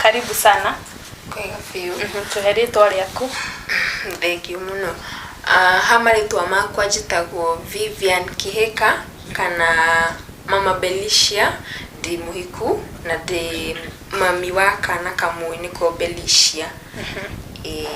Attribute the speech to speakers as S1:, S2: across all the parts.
S1: Karibu sana.
S2: Kwega biũ.
S1: Tũhe rĩtwa rĩaku.
S2: Thank you mũno. Ha marĩtwa makwa njĩtagwo Vivian Kĩhĩka kana Mama Belicia, ndĩ mũhiku na ndĩ mami wa kana kamwe nĩko Belicia. Ĩĩ.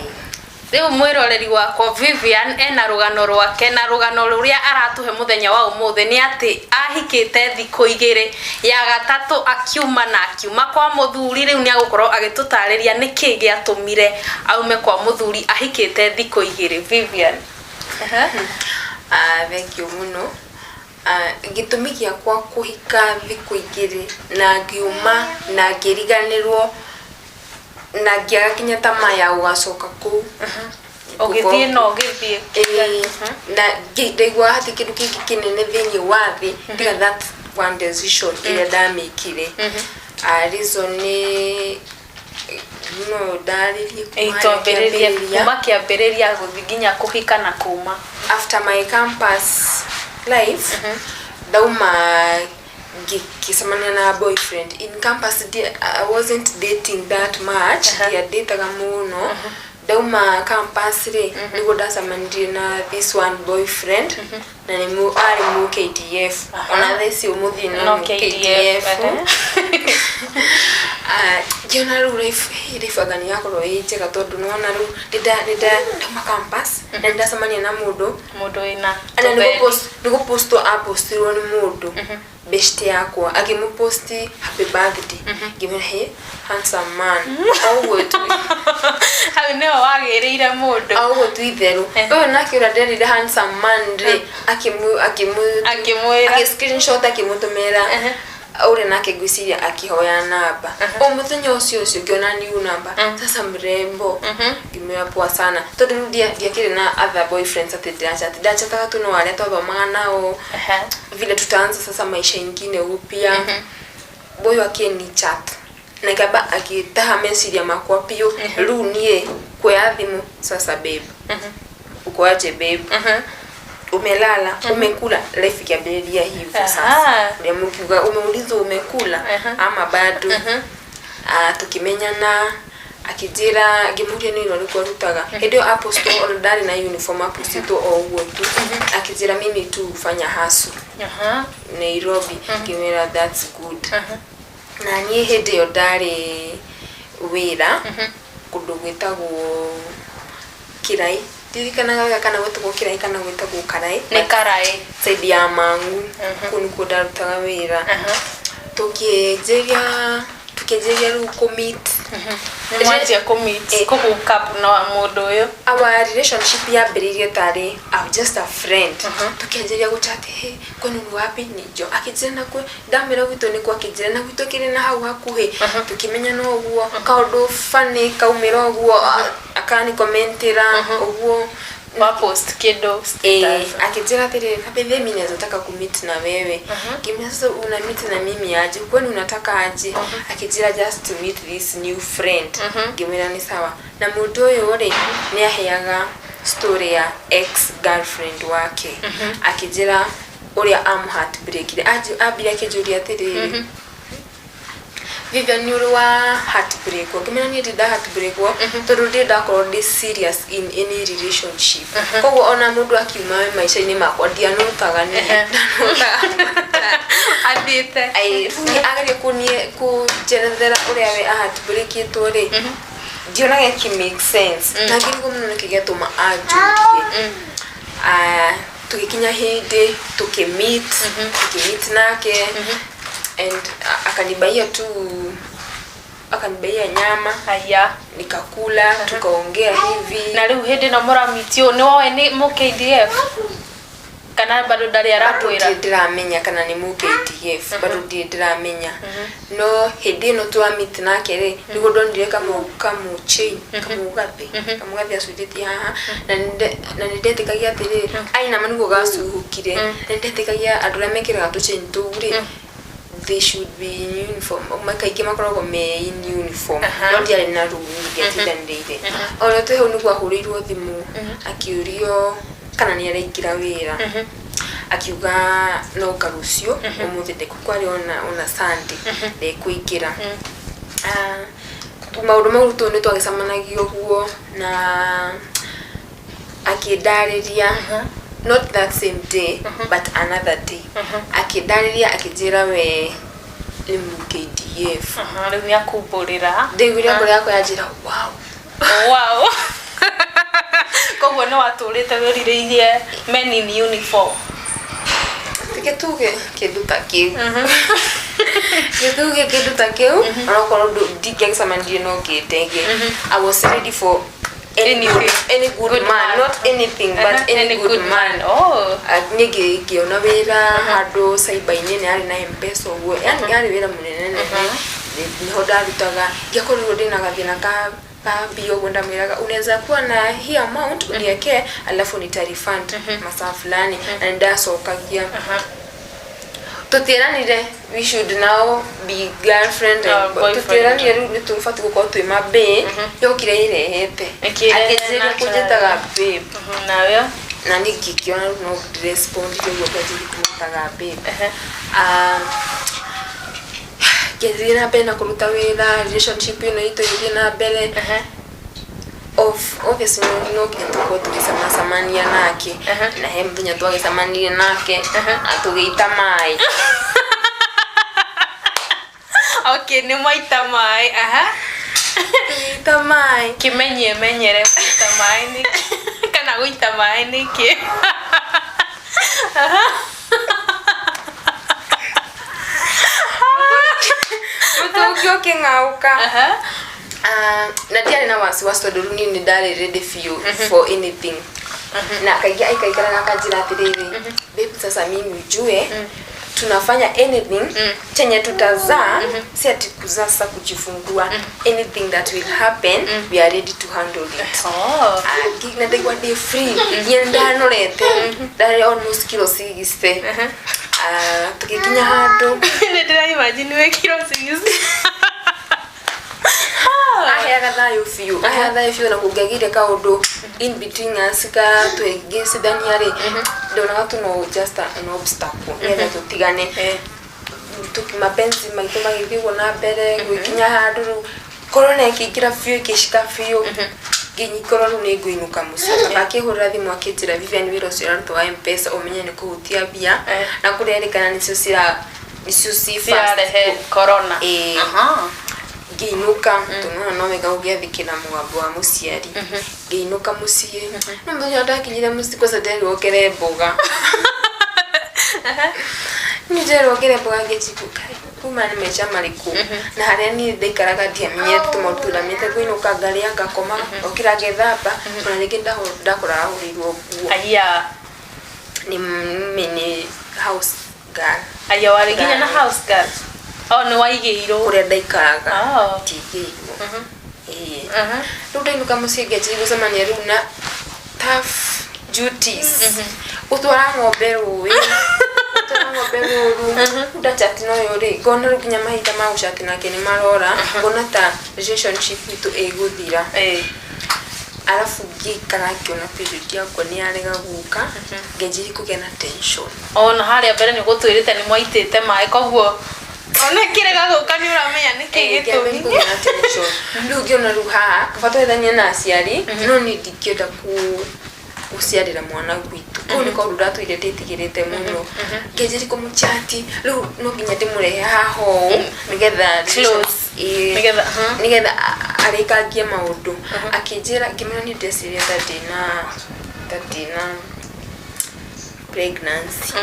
S1: Rĩu mwĩroreri wakwa, Vivian ena rũgano rwake, na rũgano rũrĩa aratũhe mũthenya wa ũmũthĩ nĩ atĩ ahikĩte thikũ 2, ya gatatũ akiuma, na akiuma kwa mũthuri. Rĩu nĩ agũkorwo agĩtũtarĩria nĩkĩ gĩatũmire aume kwa mũthuri ahikĩte thikũ 2. Vivian.
S2: Thank you mũno. Gĩtũmi gĩakwa kũhika thikũ 2 na ngiuma na ngĩriganĩrwo na ngĩaga nginya tamaa ya gũgacoka kũu.
S1: Ũgĩthiĩ na ũgĩthiĩ.
S2: Ĩĩ, na ndaiguaga hatirĩ kĩndũ kĩngĩ kĩnene thĩinĩ wa thĩ tiga that one decision ĩrĩa ndamĩkire. Reason nĩ no ndarĩrie kuma harĩa
S1: Twambĩrĩrie
S2: kĩambĩrĩria.
S1: Kuma kĩambĩrĩria gũthiĩ nginya kũhika na kuma.
S2: After my campus life, ndauma ngĩcemania na boyfriend in campus. I wasn't dating that much, ndiandĩtaga mũno. Ndauma campus rĩ, nĩguo ndacemanirie na this one boyfriend, na nĩ arĩ mu KDF. Ona thaa ici ũmũthĩ no
S1: no
S2: mu
S1: KDF.
S2: Ngĩona rĩu life, hey, life anga nĩ yakorwo ĩ njega, tondũ nĩwona rĩu nĩnda ndauma campus na nĩndacemania na mũndũ.
S1: Mũndũ wĩna
S2: Ana
S1: tũbendi.
S2: Nĩ gũpostwo apostirwo nĩ mũndũ best yakwa, akĩmũposti happy birthday, ngĩmwĩra, "Hey, handsome man," o ũguo tu.
S1: Hau nĩho wagĩrĩire mũndũ.
S2: O ũguo tu itherũ. Ũyũ nake ũrĩa nderire handsome man rĩ, akĩmũ akĩmũ
S1: Akĩmwĩra.
S2: Akĩ screenshot, akĩmũtũmĩra. Ũrĩa nake ngwĩciria akĩhoya namba. O mũthenya ũcio ũcio ngĩona new number, "Sasa mrembo." Ngĩmwĩra, "Poa sana," tondũ rĩu ndiakĩrĩ na other boyfriends atĩ ndĩrachat. Ndachataga tu no arĩa twathomaga nao, vile tutaanza sasa maisha ingine upya. Boyo akĩni chat na ikamba akĩtaha meciria makwa biũ. Rĩu niĩ kuoya thimũ, "Sasa babe, uko aje? Babe, umelala? Umekula?" Life ikiambĩrĩria hivyo sasa. Ũrĩa mũkiuga umeulizwa umekula ama bado. Tukimenyana, akĩnjĩra, ngĩmũria nĩ wĩra ũrĩkũ arutaga. Hĩndĩ ĩyo apostwo ona ndarĩ na uniform, apostĩtwo o ũguo tu. Akĩnjĩra, "Mimi tu hufanya hustle Nairobi." Ngĩmwĩra, "That's good." Na niĩ hĩndĩ ĩyo ndarĩ wĩra kũndũ gwĩtagwo Kirai, ndirikanaga wega kana gwĩtagwo Kirai kana gwĩtagwo Karai.
S1: Nĩ Karai.
S2: Side ya Mangu. Kũu nĩkuo ndarutaga wĩra. Tũkĩanjĩrĩria rĩu kũ-meet.
S1: Nĩ mwanjia kũ-meet, kũ-hook up na mũndũ ũyũ.
S2: Our relationship yambĩrĩirie tarĩ I'm just a friend. Tukianjĩrĩria gũchat, "Hey, kwenu ni wapi?" Nijo akĩnjĩra na kwe, ndamwĩra gwitũ nĩkuo, akĩnjĩra na gwitũ kĩrĩ na hau hakuhĩ. Tũkĩmenyana ũguo, kaũndũ funny kaumĩra ũguo, akanikomentĩra ũguo.
S1: Wa post kĩndũ status.
S2: Akĩnjĩra atĩrĩrĩ, "Na bethe mimi naweza taka kumeet na wewe." Ngĩmwĩra, "Sasa una meet na mimi aje? Kwani unataka aje?" Akĩnjĩra, "Just to meet this new friend." Ngĩmwĩra nĩ sawa. Na mũndũ ũyũ rĩ, nĩ aheaga story ya ex girlfriend wake, akĩnjĩra ũrĩa am heartbreakire. Ambire akĩnjũria atĩrĩrĩ, "Vivian, nĩ ũrĩ wa heartbreak?" Ngĩmwĩra niĩ ndĩ nda heartbreak, tondũ ndĩ ndakorwo ndĩ serious in any relationship, koguo ona mũndũ akiuma maica-inĩ makwa ndianotaga, niĩ ndanotaga.
S1: Athiĩte.
S2: Ai, rĩu niĩ ageria kũnjerethera ũrĩa we aheartbreakĩtwo rĩ, ndionaga ĩkĩ make sense, na ngĩrigwo mũno nĩkĩ gĩatũma anjũrie. Tũgĩkinya hĩndĩ tũkĩmeet nake and akanibaia tu, akanibaia nyama.
S1: Haya.
S2: Nikakula, tukaongea hivi.
S1: Na rĩu hĩndĩ ĩno mũramitio, nĩ woĩ nĩ mũ KDF kana bado ndarĩ arakwĩra?
S2: Bado ndĩramenya kana nĩ mũ KDF, bado ndirĩ ndĩramenya. No hĩndĩ ĩno tũramit nake rĩ, nĩguo ndonire kamũ chain, kamũgathĩ acurĩtie haha, na nĩ ndetĩkagia atĩrĩrĩ, ainama nĩguo gacuhũkire. Na nĩ ndetĩkagia andũ arĩa mekĩraga tũchain tũu rĩ, they should be in uniform. Kaingĩ makoragwo me in uniform. No ndiarĩ na rũni, ndiatindanĩrĩire. Ona twĩ hau nĩguo ahũrĩirwo thimũ akĩũrio kana nĩ araingĩra wĩra. Akiuga no nga rũciũ, ũmũthĩ ndekũ, kwarĩ ona Sunday, ndekũingĩra. Ah, Maũndũ mau tũ nĩ twagĩcemanagia ũguo na akĩndarĩria, not that same day but another day, akĩndarĩria akĩnjĩra we nĩ KDF.
S1: Rĩu nĩ akumbũrĩra.
S2: Ndaiguire ngoro yakwa yanjĩra wow.
S1: Wow, koguo nĩ watũrĩte wĩrirĩirie men in uniform.
S2: Reke tuge kĩndũ ta kĩu, gĩtuge kĩndũ ta kĩu, onokorwo ndingĩagĩcemanirie no ngĩndege. I was ready for any good,
S1: Anything.
S2: any good,
S1: Good
S2: man,
S1: man.
S2: not anything but any good man.
S1: Oh.
S2: Niĩ ngĩona wĩra handũ cyber-inĩ, nĩ yarĩ na M-Pesa ũguo, yani yarĩ wĩra mũnene nene, nĩho ndarutaga. Ngĩakorirwo ndĩna gathĩna ka mbia ũguo, ndamwĩraga unaweza kuwa na hii amount uniekee, alafu nita refund masaa fulani, na nĩndacokagia. Tũtieranire we should now be girlfriend and
S1: Oh, boyfriend.
S2: Tũtieranire rĩu nĩ tũbatiĩ gũkorwo twĩ mabae, yokire ĩrehete.
S1: Ĩkĩrehe
S2: Akĩnjĩrĩria
S1: naturally.
S2: kũnjĩtaga babe.
S1: Nawe?
S2: Na niĩ ngĩkĩona rĩu no ndĩrespondire ũguo, nganjĩrĩria kũmwĩtaga babe. Ah, ngĩthiĩ na mbere na kũruta wĩra, relationship ĩno itũ ĩgĩthiĩ na mbere. Obviously no nginya tũkorwo tũgĩcemacemania nake, na he mũthenya twagĩcemanirie nake na tũgĩita maĩ.
S1: Okay, nĩ mwaita maĩ, aha.
S2: Tũgĩita maĩ.
S1: Kĩmenyie menyere gũita maĩ nĩ kana gũita maĩ nĩkĩ. Aha.
S2: Mũtũngi ũkĩng'aũka.
S1: Aha.
S2: Ah, na ndiarĩ na wasiwasi tondũ rĩu niĩ nĩ ndarĩ ready biũ for anything, na kaingĩ aikaikaraga akanjĩra atĩrĩrĩ, "Babe, sasa mimi ujue tunafanya anything chenye tutazaa, si ati kuzaa sasa kujifungua, anything that will happen we are ready to handle it."
S1: Oh.
S2: Ah, na ndaigua ndĩ free, nginya ndanorete, ndarĩ almost kilo 60. Ah, tũgĩkinya handũ.
S1: Nĩ ndĩra imagine wĩ kilo 60.
S2: Aheaga thayũ biũ, aheaga thayũ biũ, na kũngĩagĩire kaũndũ in between us ka twĩngĩcithania rĩ, ndonaga tu no just an obstacle nĩgetha tũtigane. Mapenzi maitũ magĩthiĩ ũguo na mbere, gũgĩkinya handũ rĩu corona ĩkĩingĩra biũ, ĩkĩcika biũ, ngĩkorwo rĩu nĩ ngũinũka mũciĩ. Baba akĩhũrĩra thimũ akĩnjĩra, "Vivian, wĩra ũcio ũrarutwo wa M-Pesa ũmenye nĩ kũhutia mbia, na kũrerĩkana nĩcio cira nĩcio ci first."
S1: Cirarehe corona.
S2: Ĩĩ. Ngĩinũka tondũ no wega ũgĩathĩkĩra mũgambo wa mũciari. Ngĩinũka mũciĩ, no mũthenya ndakinyire mũciĩ kwanza nderirwo ngere mboga, niĩ nderirwo ngere mboga, ngĩnjigua kai kuma nĩ maica marĩkũ, na harĩa niĩ ndaikaraga ndiamenyete tũmaũndũ tũu, ndamenyete kũinũka ngarĩa ngakoma ngokĩra ngethamba, ona rĩngĩ ndakoraga hũrĩirwo nguo.
S1: Aya.
S2: Nĩ nĩ house girl.
S1: Aya, warĩ nginya na house girl? Oh, nĩ waigĩirwo.
S2: Kũrĩa ndaikaraga.
S1: Oh.
S2: Ndigĩirwo, ĩĩ. Rĩu ndainũka mũciĩ ngĩanjĩrĩria gũcemania rĩu na tough duties, gũtwara ng'ombe rũĩ, gũtwara ng'ombe rũru. Rĩu ndachati na ũyũ rĩ, ngona rĩu nginya mahinda ma gũchati nake nĩ marora, ngona ta relationship itũ ĩgũthira. Arabu ngĩikara ngĩona period yakwa nĩ yarega gũka, ngĩanjĩrĩria kũgĩa na tension.
S1: Ona harĩa mbere nĩ gũtwĩrĩte nĩ mwaitĩte maĩ, koguo ona kĩrega gũka nĩ ũramenya nĩkĩ
S2: ngĩambĩrĩria
S1: gĩtũmi.
S2: Kũgĩa na tension rĩu, ngĩona rĩu haha kaba twethanie na aciari, no niĩ ndingĩenda gũciarĩra mwana gwitũ, kũu nĩ kaũndũ ndatũire ndĩtigĩrĩte mũno. Ngĩanjĩrĩria kũmũchati, rĩu no nginya ndĩmũrehe haha ũũ nĩgetha
S1: Close.
S2: Ĩĩ.
S1: Nĩgetha,
S2: Nĩgetha arĩkangie maũndũ. Akĩnjĩra, ngĩmwĩra niĩ ndeciria ta ndĩna pregnancy.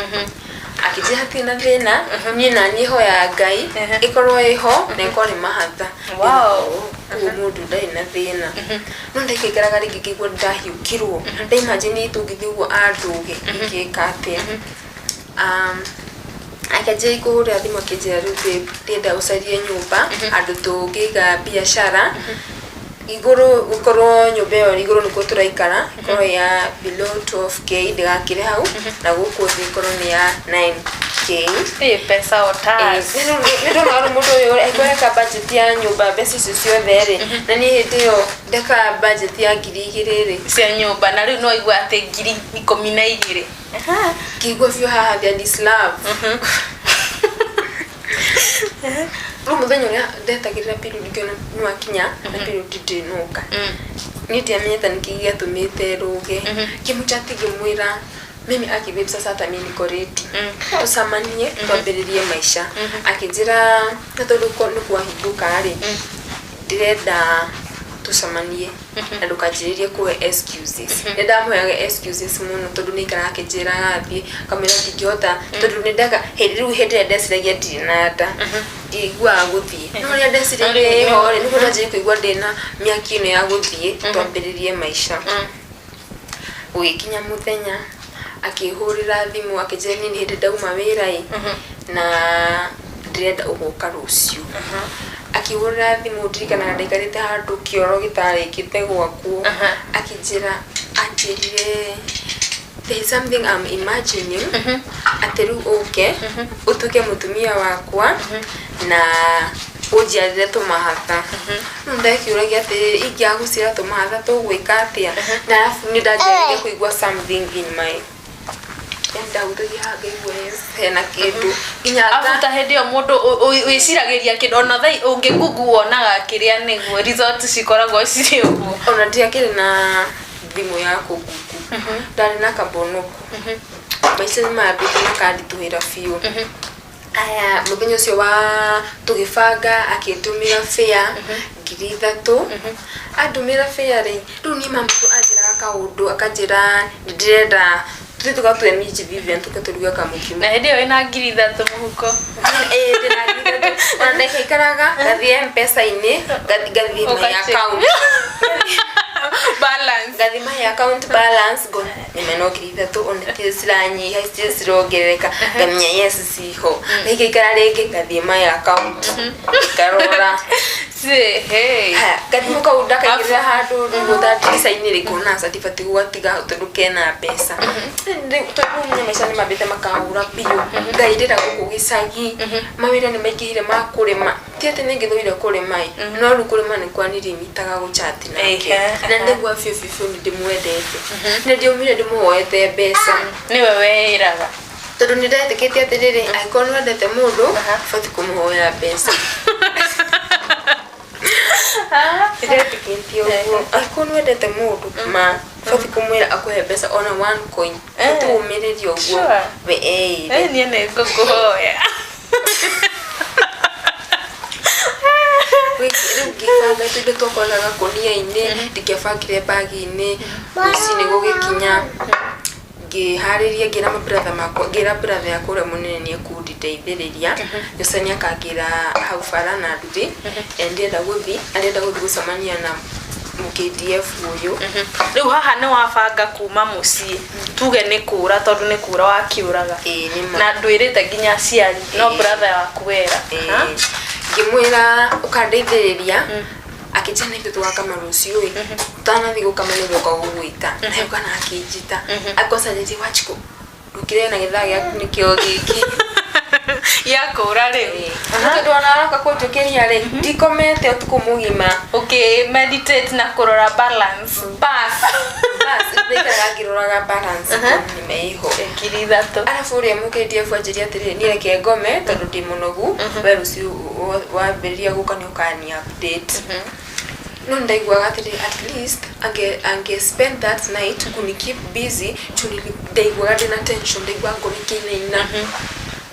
S2: Akĩnjĩra hatirĩ na thĩna, niĩ na niĩ hoya Ngai ĩkorwo ĩho na ĩkorwo nĩ mahatha. Koguo mũndũ ndarĩ na thĩna, no ndaikaikaraga rĩngĩ ngĩigua ndahiũkirwo, ndaimagine tũngĩthiĩ ũguo andũge ingĩka atĩa. Akĩanjĩrĩria kũhũrĩra thimũ akĩnjĩra, "Rĩu babe, ndĩrenda ũcarie nyũmba handũ tũngĩiga biacara igũrũ, gũkorwo nyũmba ĩyo igũrũ nĩkuo tũraikara, ĩkorwo ya below 12K, ndĩgakĩre hau, na gũkũ thĩ ĩkorwo nĩ ya 9K."
S1: Ĩ, pesa otas.
S2: Nĩ ndona rĩu mũndũ ũyũ ekũreka budget ya nyũmba mbeca icio ciothe rĩ, na niĩ hĩndĩ ĩyo ndeka budget ya 2000 rĩ.
S1: Cia nyũmba, na rĩu no igua atĩ 12,000.
S2: Ngĩigua biũ haha there is love. Rĩu mũthenya ũrĩa ndetagĩrĩra period ngĩona nĩ wakinya na period ndĩnoka, niĩ ndiamenyete nĩkĩ gĩatũmĩte rũge. Ngĩmũchat, ngĩmwĩra, "Mimi aki babe, sasa hata mimi niko ready, tũcemanie twambĩrĩrie maica." Akĩnjĩra na tondũ nĩ kwahingũka rĩ, ndĩrenda tũcemanie na ndũkanjĩrĩrie kũhe excuses. Nĩ ndamũheaga excuses mũno tondũ nĩ aikaraga akĩnjĩraga thiĩ, ngamwĩra ndingĩhota tondũ nĩ ndeka rĩu hĩndĩ ĩrĩa ndeciragia ndirĩ na nda ndiiguaga gũthiĩ, no rĩrĩa ndeciragia ĩho rĩ, nĩguo ndanjirie kũigua ndĩna mĩaki ĩno ya gũthiĩ twambĩrĩrie maica. Gũgĩkinya mũthenya akĩhũrĩra thimũ, akĩnjĩra, "Niĩ nĩ hĩndĩ ndauma wĩra ĩ na ndĩrenda ũgoka rũciũ." Akĩhũrĩra thimũ, ndirikanaga ndaikarĩte handũ kĩoro gĩtarĩkĩte gwakwo. Akĩnjĩra, anjĩrire, "There is something I'm imagining, atĩ rĩu ũke ũtuĩke mũtumia wakwa na ũnjiarĩre tũmahatha." Rĩu ndakĩũragia atĩrĩrĩ, ingĩaga gũciara tũmahatha tũgwĩka atĩa? Na arabu nĩ ndanjĩrĩirie kũigua something in my, yani ndahutagia haha ngaigua, yes, hena kĩndũ nginya
S1: Abu ta hĩndĩ ĩyo mũndũ wĩciragĩria kĩndũ, ona thaa ũngĩngungu wonaga kĩrĩa nĩguo result cikoragwo cirĩ ũguo.
S2: Ona ndiakĩrĩ na thimũ ya kũngungu, ndarĩ na kabonoko. Maica nĩ mambĩte makanditũhĩra biũ. Aya, mũthenya ũcio wa tũgĩbanga, akĩndũmĩra fare 3,000. Andũmĩra fare rĩ, rĩu niĩ mama anjĩraga kaũndũ, akanjĩra nĩ ndĩrenda tũthiĩ tũgatue minji, Vivian, tũke tũruge kamũkimo.
S1: Na hĩndĩ ĩyo wĩna 3,000 mũhuko?
S2: Ĩĩ, ndĩna 3,000. Ona ndekaikaraga ngathiĩ M-Pesa-inĩ, ngathiĩ my
S1: Ũgacheck.
S2: account,
S1: balance,
S2: ngathi my account balance, ngona nyuma no 3,000, ona itirĩ ciranyiha, itirĩ cirongerereka, ngamenya yes, ciho. Ndaikaikara rĩngĩ ngathiĩ my account ngarora.
S1: Hey.
S2: Haya, gathimũ kau ndakaigĩrĩra handũ rĩu ta ndirica-inĩ rĩ, ngona aca, ndibatiĩ gũgatiga hau tondũ kena mbeca. Rĩu tondũ rĩu maica nĩ mambĩte makahũra biũ, ngairĩra gũkũ gĩcagi, mawĩra nĩ maingĩhire ma kũrĩma. Ti atĩ nĩ ngĩthũire kũrĩma ĩ, no rĩu kũrĩma nĩ kwanirimitaga gũchat nake. Na ndaigua biũ biũ biũ nĩ ndĩmwendete, na ndiaumire ndĩmũhoete mbeca.
S1: Nĩwe weĩraga.
S2: Tondũ nĩ ndetĩkĩtie atĩrĩrĩ, angĩkorwo nĩ wendete mũndũ, ũbatiĩ kũmũhoya mbeca. Ndetĩkĩtie ũguo, angĩkorwo nĩ wendete mũndũ ma, ũbatiĩ kũmwĩra akũhe mbeca, ona one coin, ũbatiĩ ũmĩrĩrie ũguo we eĩre.
S1: Niĩ nĩ ngũkũhoya.
S2: Rĩu ngĩbanga tũindo twakoraga gakũnia-inĩ, ndingĩabangire bagi-inĩ. Rũcinĩ gũgĩkinya, ngĩharĩria, ngĩra mabrother makwa, ngĩra brother yakwa ũrĩa mũnene nĩ ekũndeithĩrĩria. Joca nĩ akangĩra hau bara na nduthi, ndĩrenda gũthiĩ, arenda gũthiĩ gũcemania na KDF ũyũ.
S1: Rĩu haha nĩ wabanga kuma mũciĩ, tuge nĩ kũra, tondũ nĩ kũra wakiũraga.
S2: Ĩĩ, nĩ ma.
S1: Na ndwĩrĩte nginya aciari, no brother waku wera.
S2: Ĩĩ. Ngĩmwĩra ũkandeithĩrĩria, akĩnjĩra nĩ ithuĩ tũgakama rũciũ ĩ, tũtanathiĩ gũkama nĩ gũka gũgwĩta. Na kana akĩnjĩta akocanĩtie, "Wachiko, ndũkĩre na gĩthaa gĩaku nĩkĩo gĩkĩ."
S1: Ya kũra rĩu.
S2: Na tondũ ona aroka kũnjũkĩria rĩ, ndikomete ũtukũ mũgima.
S1: Ũkĩ meditate na kũrora balance.
S2: Bas bas, ndaikaraga ngĩroraga balance nĩ meiho.
S1: 3,000.
S2: Arabu ũrĩa mũKDF anjĩria atĩrĩrĩ, niĩ reke ngome tondũ ndĩ mũnogu, we rũciũ wambĩrĩria gũka nĩ ũkani update. No ndaiguaga atĩrĩrĩ, at least ange spend that night kuni keep busy juu ndaiguaga ndĩna tension, ndaiguaga ngoro ikĩinaina.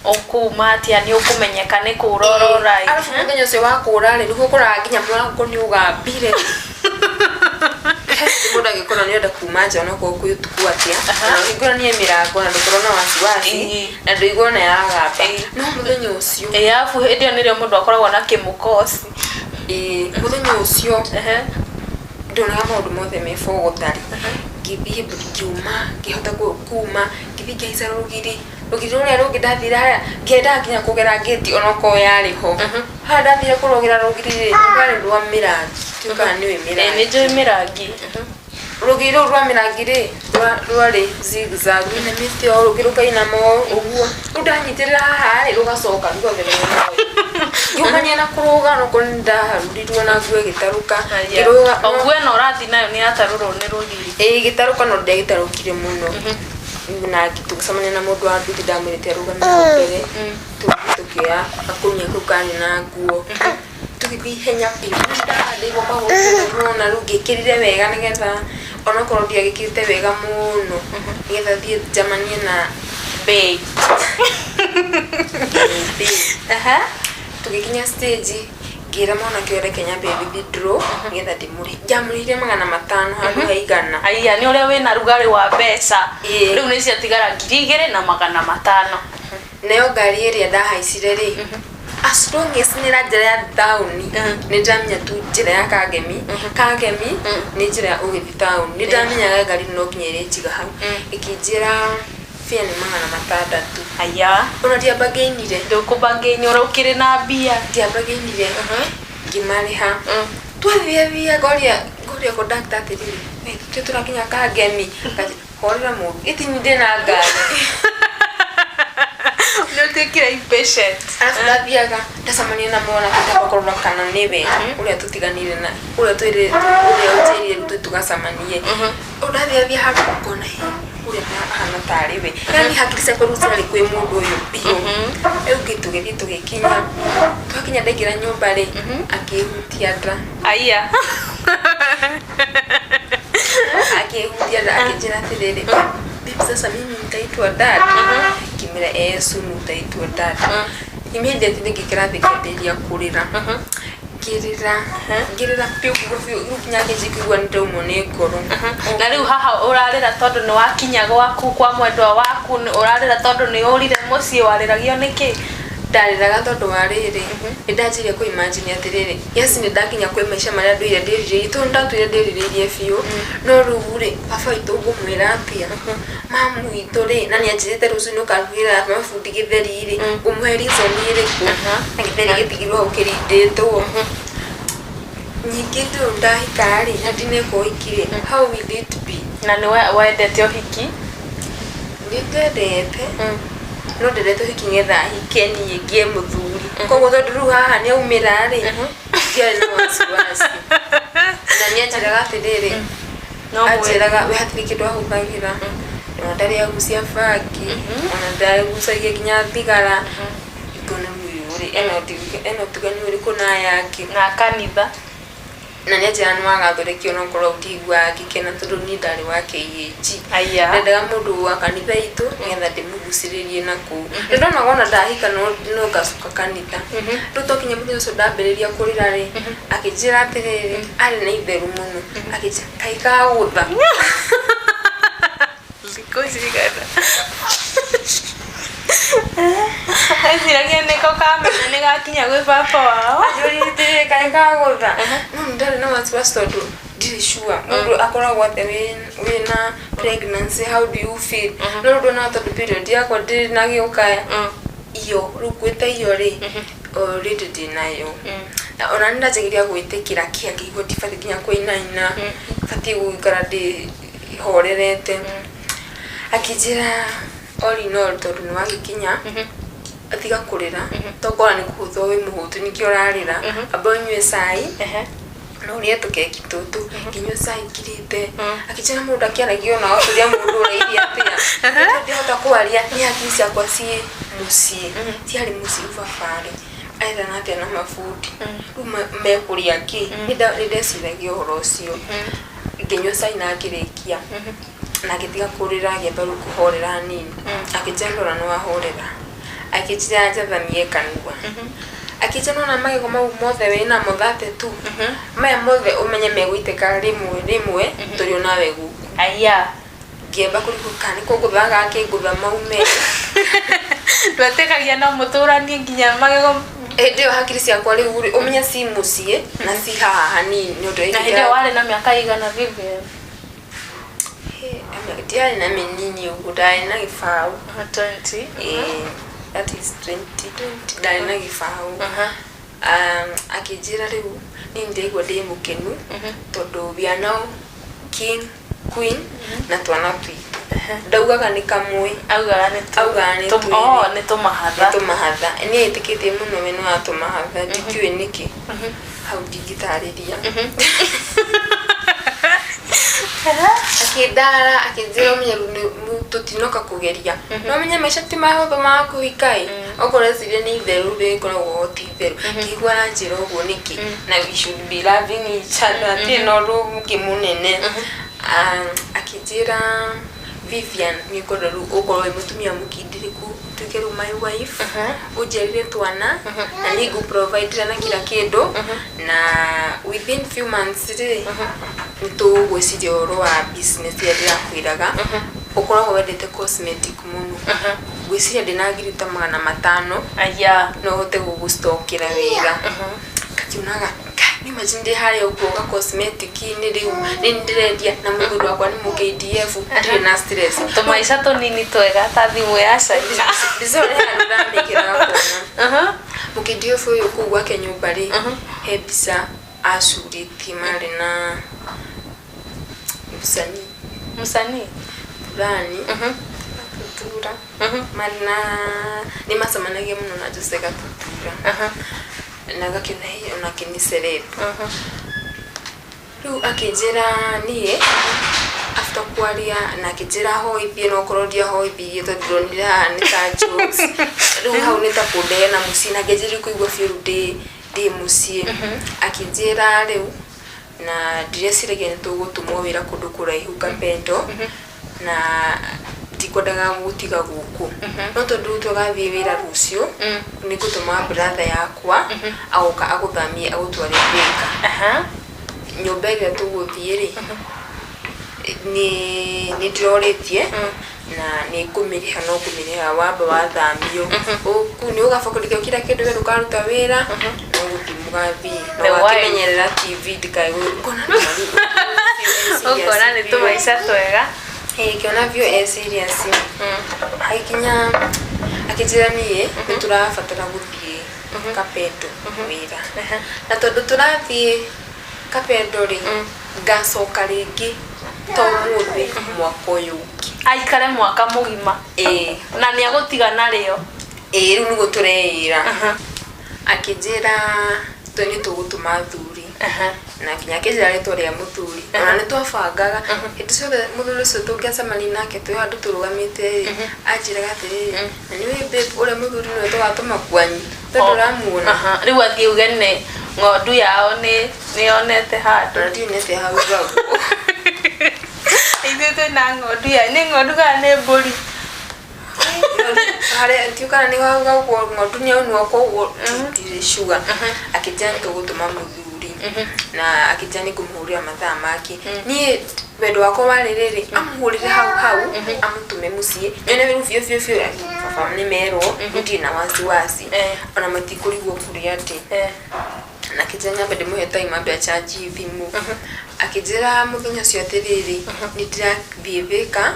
S1: Ũkuma atĩa? Nĩ ũkũmenyeka nĩ kũra ũrora ĩ.
S2: Arabu mũthenya ũcio wa kũra rĩ, nĩguo ũkoraga nginya mũrango nĩ ũgambire. Mũndũ angĩkorwo nĩ enda kuma nja onakorwo kwĩ ũtukũ atĩa, na ũhingũranie mĩrango na ndũkorwo na wasiwasi na ndũigua ona yagamba, no mũthenya ũcio
S1: Ĩ, arabu hĩndĩ ĩyo nĩrĩo mũndũ akoragwo na kĩmũkoci.
S2: Ĩĩ, mũthenya ũcio ndonaga maũndũ mothe me bogothari. Ngĩthiĩ, ngiuma, ngĩhota kuma, ngĩthiĩ ngĩhaica rũgiri, rũgiri rũrĩa rũngĩ ndathire harĩa ngĩendaga nginya kũgera ngĩti onokorwo yarĩ ho. Harĩa ndathire kũrũgĩra rũgiri rĩ, rwarĩ rwa mĩrangi, ndiũĩ kana nĩũĩ
S1: Ĩ, nĩ
S2: mĩrangi.
S1: njũĩ mĩrangi.
S2: Rũgiri rũu rwa mĩrangi rĩ, rwarĩ zigzag, rũinamĩte o rũngĩ rũkainama o ũguo. Rĩu ndanyitĩrĩra haha rĩ, rũgacoka ruothe mwena ũyũ. Ngiumania na kũrũga, onokorwo nĩ ndaharurirwo na nguo ĩgĩtarũka, ngĩrũga.
S1: O nguo ĩno ũrathiĩ nayo nĩ yatarũrwo nĩ rũgiri.
S2: Ĩĩ, ĩgĩtarũka, no ndĩagĩtarũkire mũno. Na tũgĩcemania na mũndũ wa nduthi, ndamwĩrĩte arũgame hau mbere. Tũgĩthiĩ tũkĩoya gakũnia kau karĩ na nguo, tũgĩthiĩ ihenya biũ. Ndahandĩirwo magũrũ mũno, na rĩu ngĩkĩrire wega nĩgetha onokorwo ndiagĩkĩrĩte wega mũno, nĩgetha thiĩ njamanie na
S1: Babe.
S2: Babe. Tũgĩkinya stage, ngĩra mwanake ũyũ reke nyambe withdraw nĩgetha ndĩmũrĩhe. Ndamũrĩhire 500 handũ ha 100.
S1: Aiya, nĩ ũrĩa wĩna rugarĩ wa mbeca.
S2: Ĩĩ.
S1: Rĩu nĩ ciatigara 2500.
S2: Nayo ngari ĩrĩa ndahaicire rĩ, as long as nĩ na njĩra ya taũni, nĩ ndamenya tu njĩra ya Kangemi. Kangemi nĩ njĩra ya ũgĩthiĩ taũni, nĩ ndamenyaga ngari no nginya ĩrĩnjiga hau. Ĩkĩnjĩra fare nĩ 600.
S1: Aya.
S2: Ona ndiambangĩinire.
S1: Ndũkũbangĩinĩ ũrĩa ũkĩrĩ na mbia.
S2: Ndiambangĩinire, ngĩmarĩha. Twathiathia, ngoria conductor atĩrĩrĩ, we tũthiĩ tũrakinya Kangemi? Akati horera mũru ĩtini ndĩ na ngari.
S1: Nĩ ũtuĩkire impatient.
S2: Arabu ndathiaga ndacemania na mwanake, ndamba kũrora kana nĩwe ũrĩa tũtiganire na ũrĩa twĩrĩ, ũrĩa ũnjĩrire rĩu tũthiĩ tũgacemanie. Ndathiathia handũ ngona he ũrĩa ahana tarĩ we, yani hakiri ciakwa rĩu ciarĩ kwĩ mũndũ ũyũ biũ. Rĩu tũgĩthiĩ tũgĩkinya, twakinya ndaingĩra nyũmba rĩ, akĩhutia nda.
S1: Aya.
S2: Akĩhutia nda, akĩnjĩra atĩrĩrĩ, "Babe, sasa mimi nitaitwa dad?" Ngĩmwĩra, "Eh, soon utaitwa dad." Immediately ngĩkĩra thĩ, ngĩambĩrĩria kũrĩra, ngĩrĩra, ngĩrĩra biũ biũ biũ, rĩu nginya ngĩnjia kũigua nĩ ndaumwo nĩ ngoro.
S1: Na rĩu haha ũrarĩra tondũ nĩ wakinya gwaku kwa mwendwa waku, ũrarĩra tondũ nĩ ũrire mũciĩ, warĩragio nĩkĩ?
S2: Ndarĩraga tondũ wa rĩrĩ, nĩ ndanjirie kũ imagine atĩrĩrĩ, yes, nĩ ndakinya kwĩ maica marĩa ndũire ndĩrirĩirie, tondũ ndatũire ndĩrirĩirie biũ. No rĩu rĩ, baba witũ ngũmwĩra atĩa? Mamu witũ rĩ, na nĩ anjĩrĩte rũciũ nĩ ũkarugĩra mabundi gĩtheri rĩ, ngũmũhe reason ĩrĩkũ na gĩtheri gĩtigirwo hau kĩrindĩtwo? Ningĩ ndũĩ ndahika rĩ, na ndineka ũhiki rĩ, how will it be?
S1: Na nĩ wendete ũhiki?
S2: Nĩ ndendete, no ndendete ũhiki nĩgetha hike niĩ ngĩe mũthuri. Koguo tondũ rĩu haha nĩ aumĩra rĩ, ndiarĩ na wasiwasi. Na nĩ anjĩraga atĩrĩrĩ,
S1: No mwĩ-
S2: anjĩraga we hatirĩ kĩndũ ahũthagĩra, ona ndarĩ agucia bangi, ona ndagucagia nginya thigara. Ngona ũyũ rĩ, ena ũtiganu ũrĩkũ na aya angĩ?
S1: Na kanitha.
S2: Na nĩ anjĩra nĩ wagathũrĩkio onokorwo ndiguaga ngĩkena, tondũ niĩ ndarĩ wa KAG.
S1: Aya.
S2: Ndendaga mũndũ wa kanitha itũ nĩgetha ndĩmũgucĩrĩrie na kũu. Nĩ ndonaga ona ndahika no ngacoka kanitha. Rĩu twakinya mũthenya ũcio ndambĩrĩria kũrĩra rĩ, akĩnjĩra atĩrĩrĩ, arĩ na itheru mũno, akĩnjĩra kaĩ kagũtha.
S1: Thikũ cigana eciragia nĩko kamenya nĩ gakinya gwĩ baba wao.
S2: Anjũria atĩrĩrĩ, kaĩ kagũtha. No nĩ ndarĩ na wasiwasi tondũ ndirĩ sure mũndũ akoragwo atĩa wĩna pregnancy, how do you feel? No rĩu ndonaga tondũ period yakwa ndĩrĩ na gĩũka iyo, rĩu gwĩta iyo rĩ, already ndĩnayo. Na ona nĩ ndanjagĩrĩria gwĩtĩkĩra kĩa ngĩigua ndibatiĩ nginya kũinaina, batiĩ gũikara ndĩhorerete. Akĩnjĩra all in all, tondũ nĩ wagĩkinya, tiga kũrĩra, tokora nĩ kũhũthwo wĩ mũhũtu nĩkĩo ũrarĩra, amba ũnyue cai na ũrĩe tũkeki tũtũ. Ngĩnyua cai ngirĩte. Akĩnjĩra mũndũ akĩaragia ona ũrĩa mũndũ ũrairie atĩa, ndĩhota kwaria, nĩ hakiri ciakwa ciĩ mũciĩ, ciarĩ mũciĩ. Baba rĩ, aethana atĩa na mabundi? Rĩu mekũrĩa kĩ? Nĩ ndeciragia ũhoro ũcio. Ngĩnyua cai na ngĩrĩkia, na ngĩtiga kũrĩra, ngĩamba rĩu kũhorera hanini. Akĩnjĩra ndora nĩ wahorera, akĩnjĩra njathamie kanua, akĩnjĩra nona magego mau mothe wĩnamo 32, maya mothe ũmenye megũitĩka rĩmwe rĩmwe tũrĩ onawe gũkũ.
S1: Aya.
S2: Ngĩamba kũrigwo kana nĩ kũngũtha gakĩngũtha maume.
S1: Ndwetĩkagia no mũtũranie nginya magego?
S2: Hĩndĩ ĩyo hakiri ciakwa rĩu rĩ, ũmenye ci mũciĩ na ci haha hanini nĩ ũndũ
S1: Na hĩndĩ ĩyo warĩ na mĩaka igana, Vivian?
S2: Ndiarĩ na mĩnini ũguo, ndarĩ na gĩbaũ.
S1: 20.
S2: Ĩĩ, that is 2020, ndarĩ na gĩbaũ. Akĩnjĩra rĩu niĩ ndĩraigua ndĩ mũkenu tondũ we are now king, queen na twana twitũ. Ndaugaga nĩ kamwe.
S1: Augaga nĩ
S2: Augaga nĩ twĩrĩ.
S1: Oh, nĩ tũmahatha.
S2: Nĩ tũmahatha. Nĩ etĩkĩtie mũno we nĩ wa tũmahatha, ndikĩũĩ nĩkĩ, hau ndingĩtarĩria. Akĩndara, akĩnjĩra ũmenye rĩu tũtinoka kũgeria, no menye maica ti mahũthũ ma kũhika ĩ, okorwo eciria nĩ itheru rĩkoragwo ti itheru. Ngĩigua aranjĩra ũguo nĩkĩ, na we should be loving each other, hatirĩ na ũndũ ũngĩ mũnene. Ah, akĩnjĩra, "Vivian, nĩ ngwenda rĩu ũkorwo wĩ mũtumia mũkindĩrĩku, ũtuĩke rĩu my wife, ũnjiarĩre twana, na nĩ ngũ-provide na kila kĩndũ, na within few months rĩ, nĩ tũgwĩciria ũhoro wa business ĩrĩa ndĩrakwĩraga ũkoragwo wendete cosmetic mũno. Ngwĩciria ndĩna ngiri ta 500,
S1: Aya.
S2: No hote gũgũstokera wĩra." Ngakĩonaga, nĩ imagine ndĩ harĩa ũguo ga cosmetic-inĩ, rĩu nĩ ndĩrendia na mũthuri wakwa nĩ mũ KDF, ndirĩ na stress.
S1: Tũmaica tũnini twega ta thimũ ya China.
S2: Mbica ĩyo nĩ handũ ndamĩkĩraga kuona mũ KDF ũyũ kũu gwake nyũmba rĩ, he mbica acurĩtie marĩ na msanii.
S1: Msanii.
S2: Fulani Gatutura, marĩ na nĩ macemanagia mũno na Jose Gatutura, na ngakĩona hĩ onake nĩ celeb. Rĩu akĩnjĩra niĩ after kwaria na akĩnjĩra hoithie, no korwo ndiahoithirie tondũ ndonire haha nĩ ta jokes, rĩu hau nĩ ta kũndehe na mũciĩ, na ngĩanjĩrĩria kũigua biũ rĩu ndĩ mũciĩ. Akĩnjĩra rĩu na ndireciragia nĩ tũgũtũmwo wĩra kũndũ kũraihu Kapendo, na ndikwendaga gũtiga gũkũ, no tondũ rĩu tũgathiĩ wĩra rũciũ, nĩ ngũtũma brother yakwa agoka agũthamie agũtware Thika. Nyũmba ĩrĩa tũgũthiĩ rĩ, nĩ ndĩrorĩtie na nĩ ngũmĩrĩha, no ngũmĩrĩha wamba wathamio kũu, nĩ ũgabangĩrithio kila kĩndũ, we ndũkaruta wĩra, no gũthiĩ mũgathiĩ na
S1: The wife.
S2: ũgakĩmenyerera TV ndikae ngona.
S1: Ũkona nĩ tũmaica twega.
S2: Ngĩona biũ e serious. Agĩkinya akĩnjĩra niĩ nĩ tũrabatara gũthiĩ Kapendo wĩra, na tondũ tũrathiĩ Kapendo rĩ, ngacoka rĩngĩ to ũmũthĩ mwaka ũyũ ũngĩ.
S1: Aikare mwaka mũgima.
S2: Ĩĩ.
S1: Na nĩ agũtiga narĩo.
S2: Ĩĩ, rĩu nĩguo tũreĩra. Akĩnjĩra nĩ tũgũtũma thuri, na nginya akĩnjĩra rĩtwa rĩa mũthuri, ona nĩ twabangaga hĩndĩ ciothe mũthuri ũcio tũngĩacemania nake twĩ handũ tũrũgamĩte rĩ, anjĩraga atĩrĩrĩ, "Na nĩ ũĩ babe, ũrĩa mũthuri nĩwe tũgatũma kwanyu, tondũ ũramuona."
S1: Rĩu athiĩ uge nĩ ng'ondu yao nĩ yonete handũ.
S2: Ona ndiũĩ nĩ atĩa hau ũguo.
S1: Ithuĩ twĩna ng'ondu ya nĩ ng'ondu kana nĩ mbũri?
S2: Harĩa ndiũ kana nĩ gauguo ng'ondu nĩ yaunwo, koguo ndirĩ sure. Akĩnjĩra nĩ tũgũtũma mũthuri, na akĩnjĩra nĩ ngũmũhũrĩra mathaa make. Niĩ wendo wakwa warĩ rĩrĩ, amũhũrĩre hau hau, amũtũme mũciĩ, nyone rĩu biũ biũ biũ baba nĩ merwo, ndirĩ na wasiwasi, ona matikũrigwo kũrĩa ndĩ. Na akĩnjĩra nyambe ndĩmũhe time ambe achanji thimũ. Akĩnjĩra mũthenya ũcio atĩrĩrĩ, nĩ ndĩrathiĩ Thika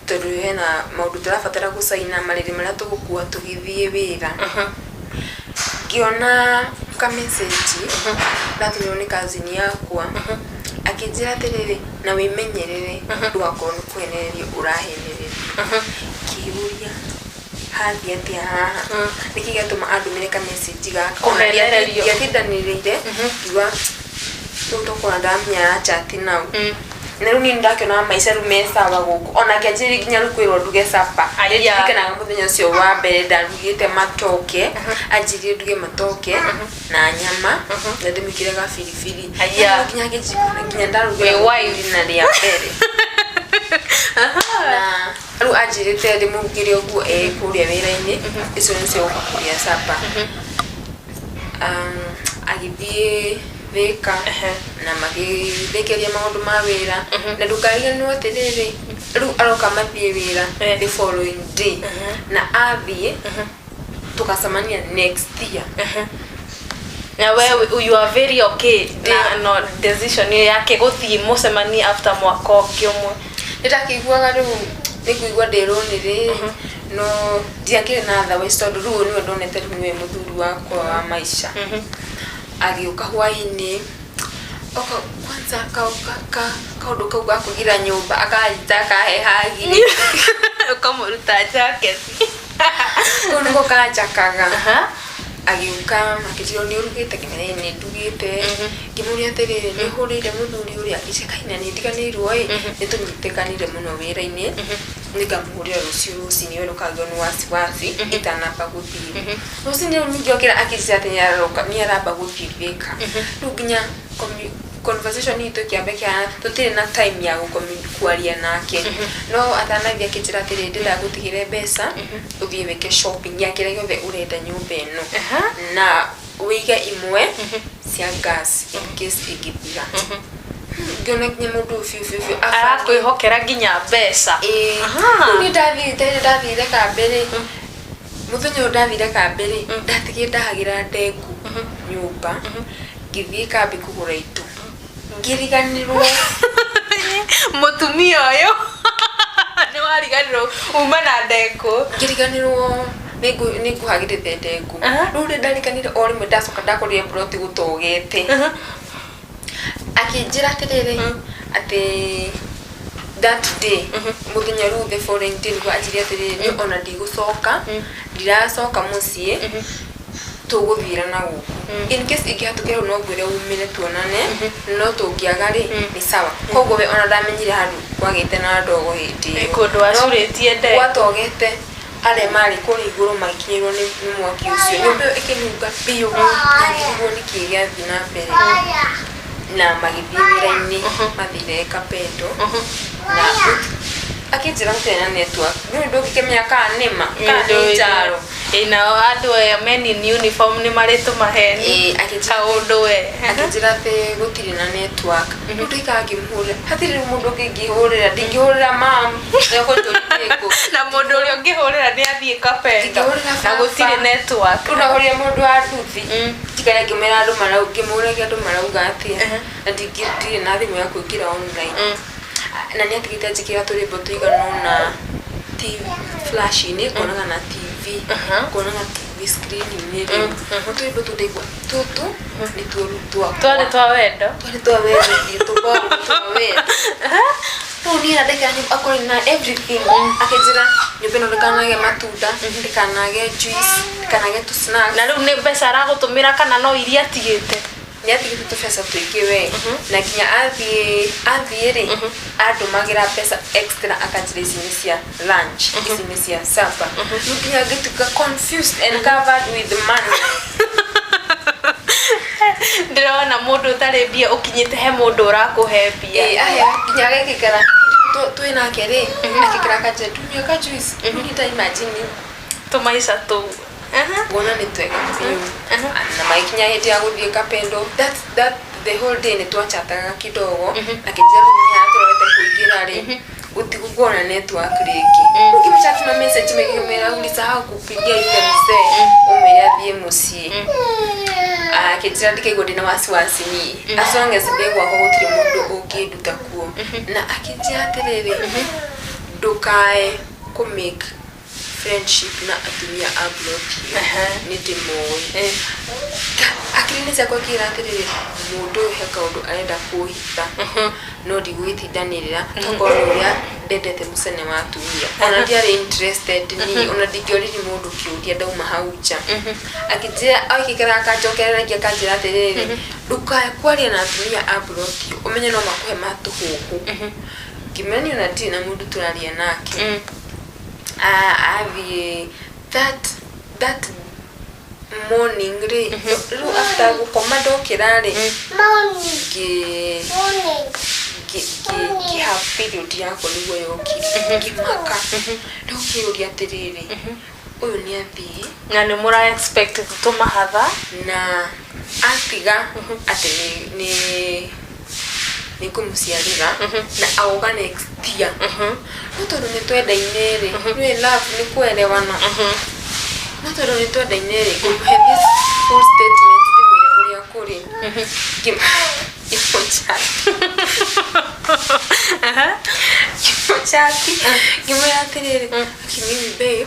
S2: tondũ hena maũndũ tũrabatara gũcaina marĩrĩ marĩa tũgũkua tũgĩthiĩ wĩra. Ngĩona ka message ndatũmĩrwo nĩ cousin yakwa, akĩnjĩra atĩrĩrĩ, "Na wĩmenyerere ndũgakorwo nĩ kũhenererio ũrahenererio." Ngĩũria hathiĩ atĩa haha, nĩkĩ gĩatũma andũmĩre ka message gaka?
S1: Kũhenererio.
S2: Ndiatindanĩrĩire, ngiuga rĩu tokona ndamenya arachat nau. Na rĩu niĩ ndakĩona maica rĩu me sawa gũkũ, ona ngĩanjĩrĩria nginya rĩu kwĩrwo nduge sapa.
S1: Aya.
S2: Ndirikanaga mũthenya ũcio wa mbere ndarugĩte matoke, anjĩrire nduge matoke na nyama na ndĩmĩkĩre gabiribiri.
S1: Aya.
S2: Nginya nginya ndarugĩra
S1: Wĩ wise.
S2: na rĩa mbere, na rĩu anjĩrĩte ndĩmũrugĩre ũguo e kũrĩa wĩra-inĩ, icio nĩcio gũka kũrĩa sapa. Agĩthiĩ Thika na magĩthĩkĩria maũndũ ma wĩra, na ndũkariganĩrwo atĩrĩrĩ, rĩu aroka mathiĩ wĩra the following day, na athiĩ tũgacemania next year.
S1: Na we you are very okay na no decision ĩyo yake gũthiĩ mũcemanie after mwaka ũngĩ ũmwe?
S2: Nĩ ndakĩiguaga rĩu nĩ kũigua ndĩrwo nĩ rĩ, no ndiakĩrĩ na otherwise, tondũ rĩu nĩwe ndonete, rĩu nĩwe mũthuri wakwa wa maica. Agĩũka hwainĩ, oka kwanza kaũndũ kau ga kũingĩra nyũmba akanyita akahe hagi.
S1: Ũkamũruta jaketi.
S2: Kau nĩko kanjakaga. Agĩũka akĩnjĩra, "Nĩ ũrugĩte?" Ngĩmwĩra, "Ĩĩ, nĩ ndugĩte." Ngĩmũria atĩrĩrĩ, "Nĩ ũhũrĩire mũthuri ũrĩa?" Akĩnjĩra, "Kaina nĩ ndiganĩirwo ĩ, nĩ tũnyitĩkanire mũno wĩra-inĩ, nĩngamũhũrĩra rũciũ rũcinĩ, we ndũkagĩo nĩ wasiwasi itanamba gũthiĩ." Rũcinĩ rũu ningĩ okĩra akĩnjĩra atĩ nĩ aramba gũthiĩ Thĩka. Rĩu nginya conversation itũ ĩkĩamba ĩkĩhana tũtirĩ na time ya kwaria nake. No atanathiĩ akĩnjĩra atĩrĩrĩ, "Ndĩrenda ngũtigĩre mbeca ũthiĩ wĩke shopping ya kĩrĩa gĩothe ũrenda nyũmba ĩno, na wĩige imwe cia gas in case ĩngĩthira." Ngĩona nginya mũndũ ũyũ biũ biũ biũ
S1: Arakwĩhokera nginya mbeca.
S2: Ĩĩ. Rĩu niĩ ndathire rĩrĩa ndathire kambĩ rĩ, mũthenya ũyũ ndathire kambĩ rĩ, ndatigire ndahagĩra ndengũ nyũmba, ngĩthiĩ kambĩ kũgũra indo, ngĩriganĩrwo.
S1: Mũtumia ũyũ, nĩ wariganĩrwo uma na ndengũ.
S2: Ngĩriganĩrwo nĩ ngũhagĩrĩte ndengũ. Rĩu rĩ, ndariganĩire o rĩmwe, ndacoka ndakorire mburoti gũtogete. Akĩnjĩra atĩrĩrĩ, atĩ that day, mũthenya rĩu, the following day, nĩguo anjĩrire atĩrĩrĩ, "Niĩ ona ndigũcoka, ndiracoka mũciĩ, tũgũthiĩra na gũkũ. In case ingĩhatũkĩra hau no ngwĩre umĩre tuonane, no tũngĩaga rĩ, nĩ sawa." Koguo we ona ndamenyire handũ kwagĩte na ndogo hĩndĩ ĩyo.
S1: Kũndũ wacurĩtie ndengũ.
S2: Gwatogete, arĩa marĩ kũrĩa igũrũ magĩkinyĩrwo nĩ mwaki ũcio, nyũmba ĩyo ĩkĩnunga biũ, na ngĩrigwo nĩkĩ gĩathiĩ na mbere. Na magĩthiĩ wĩra-inĩ, mathire Kapendo, na akĩnjĩra gũtirĩ na network. Rĩu ndũngĩkĩmenya kana nĩma kana nĩ njaro.
S1: Ĩ, nao andũ aya men in uniform nĩ marĩ tũmaheni.
S2: Ĩĩ, akĩnjĩra
S1: Kaũndũ we.
S2: Akĩnjĩra atĩ gũtirĩ na network. Rĩu ndaikara ngĩmũhũrĩra, hatirĩ rĩu mũndũ ũngĩ ingĩhũrĩra, ndingĩhũrĩra mam nĩekũnjũria kũ.
S1: Na mũndũ ũrĩa ũngĩhũrĩra nĩ athiĩ Kapendo
S2: Ndingĩhũrĩra
S1: na
S2: baba.
S1: gũtirĩ network.
S2: Rĩu ndahũrĩra mũndũ wa nduthi, njikare ngĩmwĩra andũ marau, ngĩmũragia andũ marauga atĩa, na ndirĩ na thimũ ya kũingĩra online. Na nĩ atigĩte anjĩkĩra tũrwĩmbo tũigana ũna flash-inĩ, kuonaga na TV, kuonaga TV screen-inĩ. Rĩu tũrwĩmbo tũu ndaigua tũtũ nĩtuo rĩu twakwa.
S1: Twarĩ twa wendo.
S2: Twarĩ twa wendo biũ, tũkoragwo twa wendo. Rĩu niĩ na ndaikara nyũmba akorwo na everything, akĩnjĩra nyũmba ĩno ndĩkanage matunda, ndĩkanage juice, ndĩkanage tũ snacks.
S1: Na rĩu nĩ mbeca aragũtũmĩra kana no iria atigĩte?
S2: Nĩ atigĩte tũbeca tũingĩ we, na nginya athiĩ rĩ, andũmagĩra mbeca extra, akanjĩra ici nĩ cia lunch, ici nĩ cia supper. Rĩu nginya ngĩtuĩka confused and covered with money.
S1: Ndĩrona mũndũ ũtarĩ mbia ũkinyĩte he mũndũ ũrakũhe mbia.
S2: Ĩĩ, aya nginya agekĩkara twĩ nake rĩ, akĩkĩra akanjĩra, "Ndũnyua ka juice?" Rĩu niĩ ta imagine
S1: Tũmaica tũu.
S2: Nguona nĩ twega biũ. Na magĩkinya hĩndĩ ya gũthiĩ Kapendo, that the whole day nĩ twachataga kidogo. Akĩnjĩra rĩu nĩ haha tũrorete kũingĩra rĩ, gũtigũkorwo na network rĩngĩ. Rĩu ngĩmũchat ma message maingĩ, ngĩmwĩra, "Ulisahau kupigia yule mzee, ũmwĩre athiĩ mũciĩ." Akĩnjĩra ndikaigua ndĩna wasiwasi niĩ, as long as ndĩ gwakwa gũtirĩ mũndũ ũngĩnduta kuo. Na akĩnjĩra atĩrĩrĩ, "Ndũkae kũ make friendship na atumia a plot ĩyo, nĩ ndĩmoĩ." Hakiri-inĩ ciakwa ngĩra atĩrĩrĩ, mũndũ ũyũ he kaũndũ arenda kũhitha, no ndigũgĩtindanĩrĩra, tokorwo nĩ ũrĩa ndendete mũcene wa atumia. Ona ndiarĩ interested niĩ, ona ndingĩoririe mũndũ kĩũria ndauma hau nja. Akĩnjĩra, agĩikara akanjokerera akanjĩra atĩrĩrĩ, "Ndũkae kwaria na atumia a plot ĩyo, ũmenye no makũhe matũhũhũ." Ngĩmwĩra niĩ ona ndirĩ na mũndũ tũraria nake. Athiĩ that morning rĩ, rĩu after gũkoma ndokĩra rĩ, ngĩ have period yakwa nĩguo yokire, ngĩmaka. Rĩu ngĩyũria atĩrĩrĩ, ũyũ nĩ athiĩ
S1: Na nĩ mũra expect tũmahatha.
S2: Na atiga atĩ nĩ ngũmũciarĩra na agoka next year. No tondũ nĩ twendaine rĩ, nĩ love nĩ kuelewana, no tondũ nĩ twendaine rĩ, ngũmũhe this full statement, ndĩmwĩre ũrĩa kũrĩ. Ngĩmũchat, ngĩmũchat, ngĩmwĩra atĩrĩrĩ, "Akimimi babe,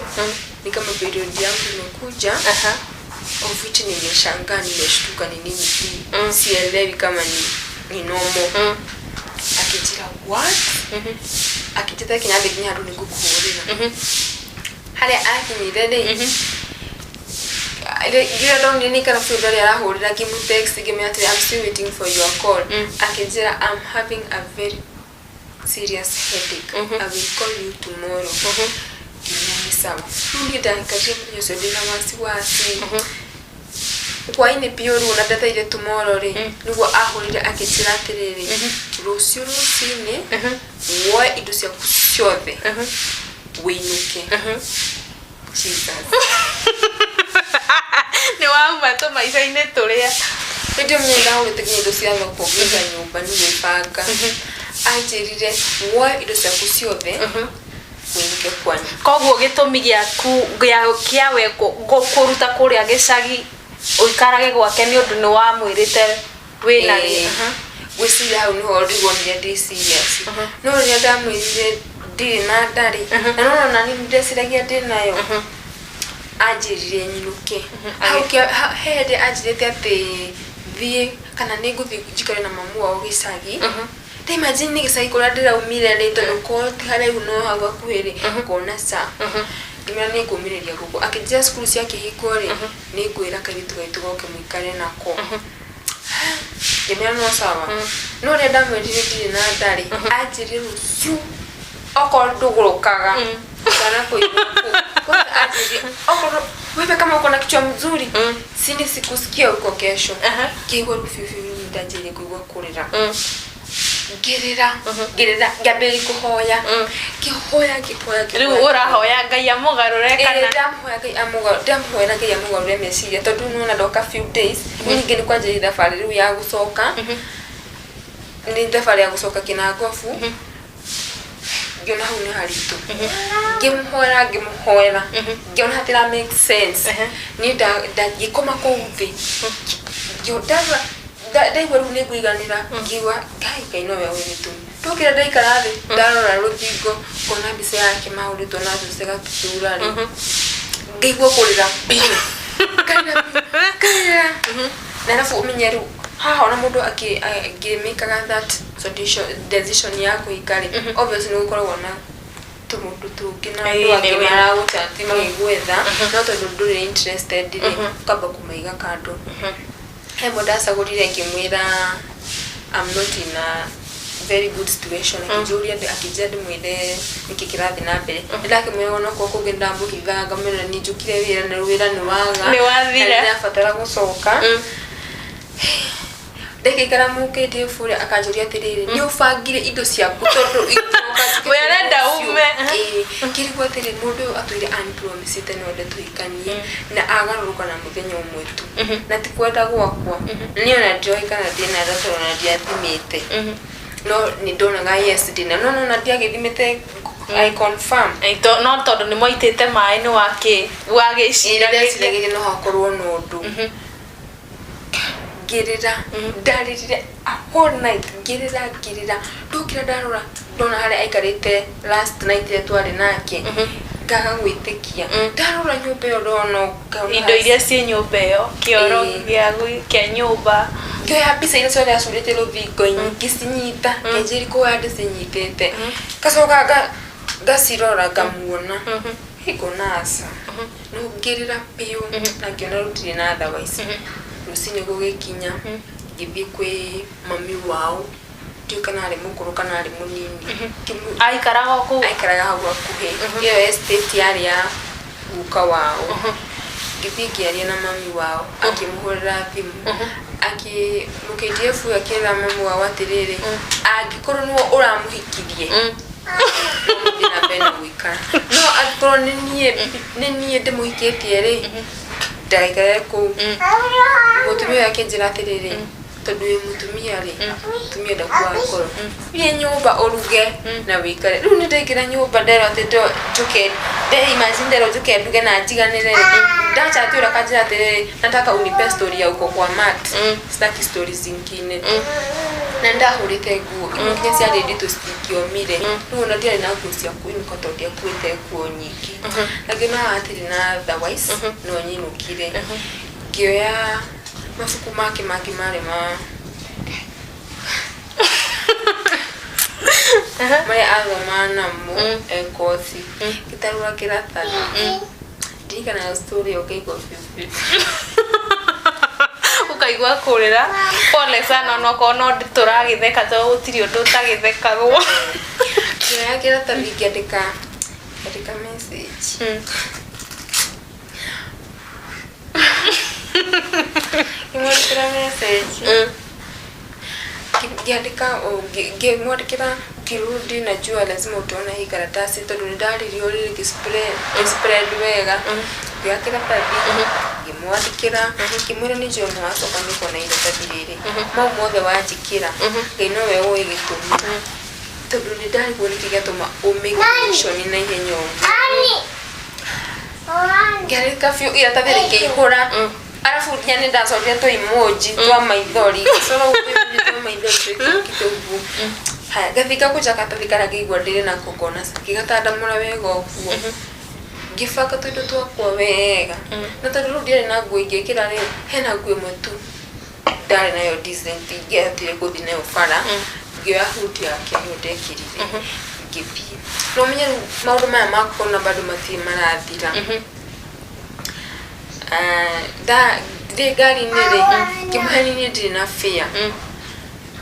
S2: ni kama period yangu imekuja, of which nimeshangaa, nimeshtuka ni nini hii, sielewi kama ni normal." Akĩnjĩra, "What?" Akĩnjĩta kinya thĩ nginya handũ nĩ ngũkũhũrĩra. Harĩa akinyire rĩ, Ngĩrĩa ndonire nĩ ikara biũ ndarĩ arahũrĩra, ngĩmũ text ngĩmwĩra atĩrĩ, "I'm still waiting for your call." Akĩnjĩra, "I'm having a very serious headache, I will call you tomorrow." Ngĩmwĩra nĩ sawa. Rĩu niĩ ndaikarire mũthenya ũcio ndĩna wasiwasi. Hwainĩ biũ rĩu ona ndetereire tomorrow rĩ, nĩguo ahũrire akĩnjĩra atĩrĩrĩ, rũciũ rũcinĩ woe indo ciaku ciothe wĩinũke. Jesus.
S1: Nĩ wauma tũmaica-inĩ tũrĩa.
S2: Hĩndĩ ĩyo mũthenya ndahũrĩte nginya indo cia thoko ngĩiga nyũmba nĩ gwĩbanga. Anjĩrire woe indo ciaku ciothe wĩinũke kwanyu.
S1: Koguo gĩtũmi gĩaku gĩa kĩa we kũruta kũrĩa gĩcagi ũikarage gwake nĩ ũndũ nĩ wamwĩrĩte wĩna.
S2: Ĩĩ. Ngwĩciria hau nĩho ndigonire ndĩ serious, no rĩrĩa ndamwĩrire ndirĩ na ndarĩ na no ona niĩ ndeciragia ndĩ nayo, anjĩrire nyinũke. Hau he hĩndĩ anjĩrĩte atĩ thiĩ kana nĩ ngũthiĩ njikare na mamu wao gĩcagi. Ta imagine nĩ gĩcagi kũrĩa ndĩraumire rĩ, tondũ korwo ti haraihu no hau hakuhĩ rĩ, ngona ca. Ngĩmwĩra nĩ ngũmĩrĩria gũkũ. Akĩnjĩra cukuru ciakĩhingwo rĩ, nĩ ngwĩra kairĩtu gaitũ goke mũikare nako. Ngĩmwĩra no sawa. No rĩrĩa ndamwĩrire ndirĩ na ndarĩ, anjĩrire rũciũ okorwo ndũgũrũkaga kana kũigua kũu. Kwanza anjĩrire okorwo wewe kama uko na kichwa mzuri, sini sikusikia huko kesho. Ngĩigua rĩu biũ biũ nĩ ndanjĩrĩria kũigua kũrĩra. Ngĩrĩra, ngĩrĩra, ngĩambĩrĩria kũhoya, ngĩhoya, ngĩhoya.
S1: Rĩu
S2: Ngĩhoya.
S1: Ũrahoya Ngai amũgarũre kana?
S2: Ndĩramũhoera Ngai amũgarũre meciria, tondũ nĩwona ndoka few days rĩu ningĩ nĩ kwanjĩrĩria thabarĩ rĩu ya gũcoka, nĩ thabarĩ ya gũcoka Kĩnangobu. Ngĩona hau nĩ haritũ. Ngĩmũhoera, ngĩmũhoera, ngĩona hatira make sense. Niĩ ngĩkoma kũu thĩ. Ndaigua rĩu nĩ ngũiganĩra, ngiuga Ngai, Ngai nowe ũĩ gĩtũmi. Ndokĩra ndaikara thĩ, ndarora rũthingo ngona mbica yake mahũrĩtwo na Jose Gatutura rĩ, ngaigua kũrĩra biũ. Ngarĩra biũ, ngarĩra. Na arabu ũmenye rĩu haha ona mũndũ akĩmĩkaga that decision ya kũhika rĩ, obviously nĩ gũkoragwo na tũmũndũ tũngĩ na andũ angĩ maragũchat magĩgwetha, no tondũ ndũrĩ interested rĩ, ũkamba kũmaiga kando. He ĩmwe ndacagũrire ngĩmwĩra I'm not in a very good situation. Akĩnjũria, akĩnjĩra ndĩmwĩre nĩkĩ kĩrathiĩ na mbere. Nĩndakĩmwĩra onokorwo kũngĩ nĩndamũhithaga, ngamwĩra nĩ njũkire wĩra na rĩu wĩra nĩ waga
S1: Nĩ wathira.
S2: Na nĩndĩrabatara gũcoka. Ndagĩikara mũkĩndĩ bũrĩa akanjũria atĩrĩrĩ, nĩ ũbangire indo ciaku tondũ ingĩũka njuke?
S1: We arenda ume.
S2: Ĩĩ, ngĩrigwo atĩrĩ, mũndũ ũyũ atũire anpromisĩte no ende tũhikanie na agarũrũka na mũthenya ũmwe tu, na ti kwenda gwakwa. Niĩ ona ndioĩ kana ndĩna nda tondũ ona ndiathimĩte, no nĩ ndonaga yes ndĩna, no nona ndiagĩthimĩte I confirm.
S1: No tondũ nĩ mwaitĩte maĩ nĩ wakĩ wagĩciragia.
S2: Ndeciragĩria no hakorwo na ũndũ. Ngĩrĩra, ndarĩrire a whole night, ngĩrĩra, ngĩrĩra. Ndokĩra ndarora ndona harĩa aikarĩte last night ĩrĩa twarĩ nake, ngaga gwĩtĩkia. Ndarora nyũmba ĩyo ndona ngona
S1: indo iria ciĩ nyũmba ĩyo, kĩoro kĩa nyũmba.
S2: Ngĩoya mbica iria ciothe acurĩte rũthingo-inĩ, ngĩcinyita, ngĩanjĩrĩria kuoya ndĩcinyitĩte, ngacoka ngacirora, ngamuona. Hĩ, ngona aca. No ngĩrĩra biũ na ngĩona rũtirĩ na otherwise. Rũcinĩ gũgĩkinya, ngĩthiĩ kwĩ mami wao, ndiũĩ kana arĩ mũkũrũ kana arĩ mũnini.
S1: Aikaraga o kũu?
S2: Aikaraga hau hakuhĩ. Ĩyo estate yarĩ ya guka wao. Ngĩthiĩ ngĩaria na mami wao, akĩmũhũrĩra thimũ, akĩ mũKDF ũyũ akĩra mami wao atĩrĩrĩ, angĩkorwo nĩwe ũramũhikirie, no mũthiĩ na mbere na gũikara, no angĩkorwo nĩ niĩ ndĩmũhikĩtie rĩ, ndagaikare kũu. Mũtumia ũyũ akĩnjĩra atĩrĩrĩ, tondũ wĩ mũtumia rĩ, mũtumia ndakuaga ngoro, thiĩ nyũmba ũruge na wĩikare. Rĩu nĩ ndaingĩra nyũmba nderwo atĩ njũke, imagine nderwo njũke nduge na njiganĩre rĩ, ndachat ũrĩa akanjĩra atĩrĩrĩ, nataka unipe story ya uko kwa mat, sitaki story zingine. Na ndahũrĩte nguo imwe nginya ciarĩ nditũ citingĩomire. Rĩu ona ndiarĩ na nguo cia kũinũka tondũ ndiakuĩte nguo nyingĩ. Na ngĩona haha hatirĩ na otherwise no nyinũkire. Ngĩoya mabuku make mangĩ marĩ ma marĩa athomaga namo e kothi, ngĩtarũra kĩratathi. Ndirikanaga story ĩyo ngaigua biũ biũ.
S1: Ũkaigua kũrĩra. Pole sana onokorwo no tũragĩtheka tondũ gũtirĩ ũndũ ũtagĩthekagwo.
S2: Ngĩoya kĩratathi ngĩandĩka ngĩandĩka message. Ngĩmwandĩkĩra message. Ngĩandĩka ngĩmwandĩkĩra ukirudi najua lazima utaona hii karatasi tondũ nĩ ndaririo rĩrĩ ngĩ spread wega. Ngĩoya kĩratathi ngĩmwandĩkĩra, ngĩmwĩra nĩ njũĩ ona wacoka nĩ ũkuona iratathi rĩrĩ. Mau mothe wanjĩkĩra, Ngai nowe ũĩ gĩtũmi. Tondũ nĩ ndarigwo nĩkĩ gĩatũma ũ make decision na ihenya ũguo. Ngĩandĩka biũ iratathi rĩkĩihũra. Arabu nginya nĩ ndacorire tũ emoji twa maithori. Ngĩcora tũ emoji twa maithori twĩkĩte ũguo. Haya, ngathiĩ ngakũnja karatathi karĩa ngĩigua ndĩrĩ nako ngona ngĩgatandamũra wega ũguo. Ngĩbanga tũindo twakwa wega. Na tondũ rĩu ndiarĩ na nguo ingĩkĩra rĩ, hena nguo ĩmwe tu ndarĩ nayo decent ingĩahotire gũthiĩ nayo bara. Ngĩoya hoodie yake nĩyo ndekĩrire ngĩthiĩ. No ũmenye rĩu maũndũ maya ma corona bado matirĩ marathira. Ndĩ ngari-inĩ rĩ, ngĩmũhe niĩ ndirĩ na fare.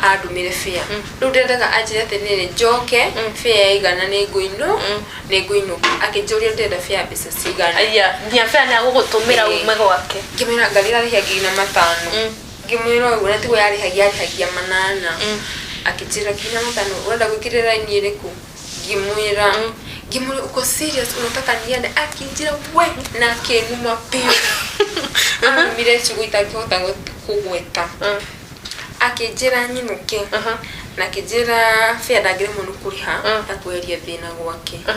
S2: Andũmĩre fare. Rĩu ndendaga anjĩre atĩrĩrĩ, njoke fare yaigana nĩ ngũinũka. Akĩnjũria ndĩrenda fare ya mbeca cigana.
S1: Aya, nginya fare nĩ agũgũtũmĩra ume gwake.
S2: Ngĩmwĩra ngari ĩrarĩhia 5,000. Ngĩmwĩra ũguo na tiguo yarĩhagia, yarĩhagia 800. Akĩnjĩra 5,000 ũrenda gwĩkĩrĩra raini ĩrĩkũ? Ngĩmwĩra, ngĩmwĩra uko serious unataka niende? Akĩnjĩra we na akĩnuma biũ. Anumire ciugo itangĩhota kũgweta. Akĩnjĩra nyinũke na akĩnjĩra fare ndangĩremwo nĩ kũrĩha na kweheria thĩna gwake. Na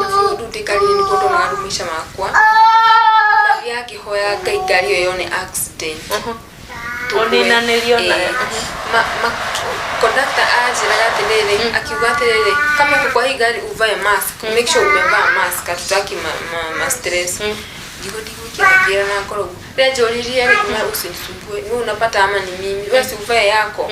S2: biũ rĩu ndĩ ngari-inĩ nĩguo ndonaga rĩu maica makwa. Ndathiaga ngĩhoya Ngai ngari ĩyo yone accident.
S1: Ũninanĩrio nayo.
S2: Kondakta anjĩraga atĩrĩrĩ, akiuga atĩrĩrĩ, kama uko kwa hii gari uvae mask, make sure umevaa mask, hatutaki ma stress. Ngiuga ndigwĩkĩra, ngĩra na ngoro ũguo. Rĩrĩa njũririe rĩ, ngĩmwĩra usinisumbue, wewe unapata ama ni mimi, wewe si uvae yako.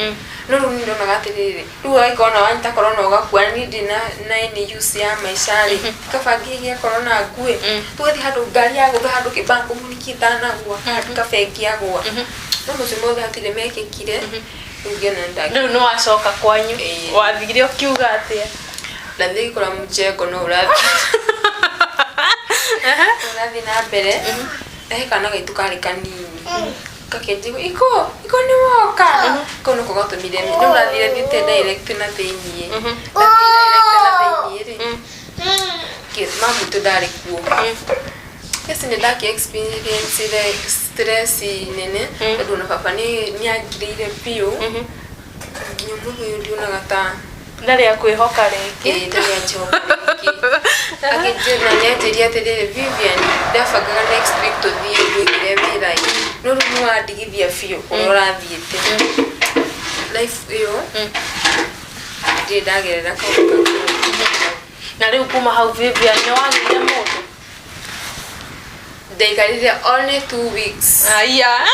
S2: No rĩu niĩ ndonaga atĩrĩrĩ, rĩu angĩkorwo na wanyita corona ũgakua, niĩ ndirĩ na any use ya maica rĩ, kaba ngĩgĩe corona ngue. Tũgathiĩ handũ ngari yagũtha handũ kĩbango mũniki ĩtanagwa, kaba ĩngĩagwa. No macio mothe hatirĩ mekĩkire, rĩu ngĩona nĩ
S1: Rĩu nĩ wacoka kwanyu.
S2: Ĩĩ.
S1: Wathire ũkiuga atĩa?
S2: Ndathiĩ ngĩkora mjengo no ũrathiĩ na mbere. Na he kana gaitũ karĩ kanini. Gakĩnjigua, iko, iko nĩ woka. Kau nĩko gatũmire no ndathire thiĩte direct na thĩiniĩ. Ndathiĩ direct na thĩiniĩ rĩ, mamu witũ ndarĩ kuo. Yes, nĩ ndakĩ experience stress nene tondũ ona baba nĩ angirĩire biũ. Nginya ũmũthĩ ũyũ ndionaga ta
S1: Ndarĩ akwĩhoka rĩngĩ.
S2: Ĩĩ, ndarĩ anjĩhoka rĩngĩ. Akĩnjĩra na nĩanjĩrire atĩrĩrĩ, Vivian, ndabangaga next week tũthiĩ ngwĩkĩre wĩra ĩ, no rĩu nĩ wandigithia biũ kũrĩa ũrathiĩte. Life ĩyo ndirĩ ndagerera kaũndũ kau.
S1: Na rĩu kuma hau Vivian nĩ wagĩire mũndũ?
S2: Ndaikarire only 2 weeks.
S1: Aya.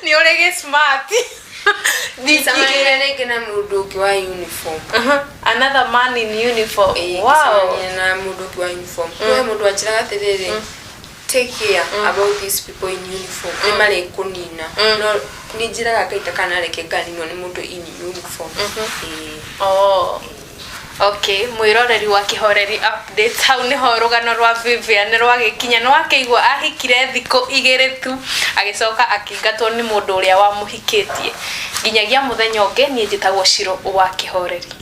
S1: Nĩ ũrĩ gĩ smart.
S2: Ndicemanirie rĩngĩ na mũndũ ũngĩ wa uniform.
S1: Another man in uniform.
S2: Ĩĩ, ngĩcemania na mũndũ ũngĩ wa uniform. No he mũndũ wanjĩraga atĩrĩrĩ, take care about these people in uniform, nĩ marĩkũnina. No nĩ njĩraga Ngai ndakanareke nganinwo nĩ mũndũ in uniform. Ĩĩ.
S1: Oh. Okay, mwĩroreri wa Kĩhoreri Updates, hau nĩho rũgano rwa Vivian rwagĩkinya. Nĩ wakĩigua ahikire thikũ 2 tu, agĩcoka akĩingatwo nĩ mũndũ ũrĩa wamũhikĩtie. Nginyagia mũthenya ũngĩ, niĩ njĩtagwo Shiro wa Kĩhoreri.